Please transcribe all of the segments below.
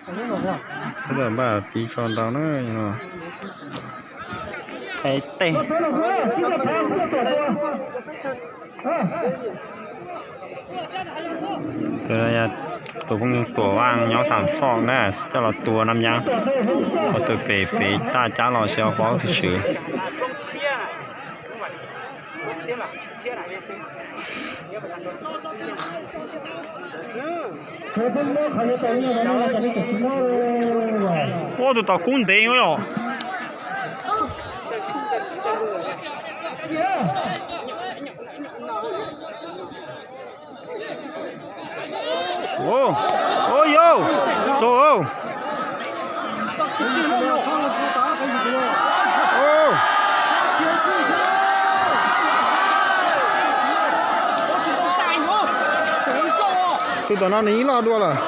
Tab tom npaj piv tso ntau na no. Qheb tej. Tus phooj ywg Tuam Vaj nyob Xam Xoj na, coj los tua Nab Nyaab. Ua tus pem pem taj cab los xyov paub tus tswv. Ua tus tom kub ntev yom. Ua yau, raug. Tus tom no nws ib loj dua lawm.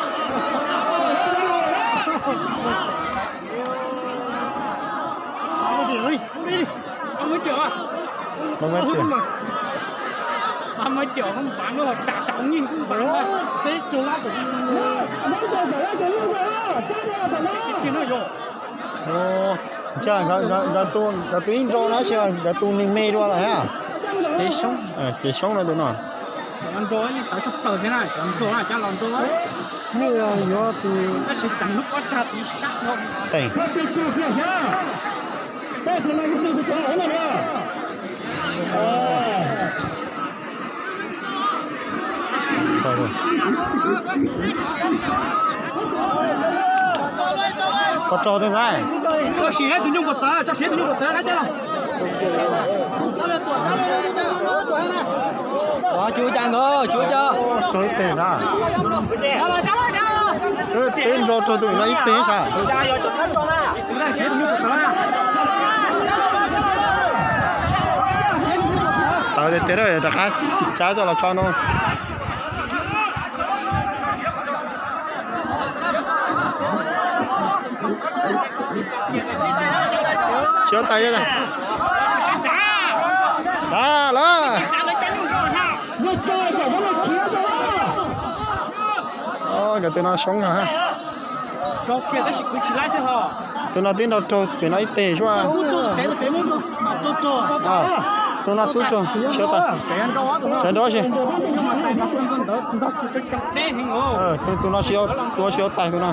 Ntshai nkawd tus ib nrau no sis nkawd tus nws me dua lawm a. Ces xyoob no tus no. Teem. Koj raug tej ntxhais. Raug ib teg ntag. Twb nrau raug tus no ib teg sas. Tawv tiag tiag, rov qab cab coj los tso no. Tsis ua tais. Tag lawm. Nkawd tus no xyoob no. Tus no twb nrau raug pem no ib teg xwb. Tus no xub raug, sawv daws, sawv nrau si. Tus no tsis ua tais tus no.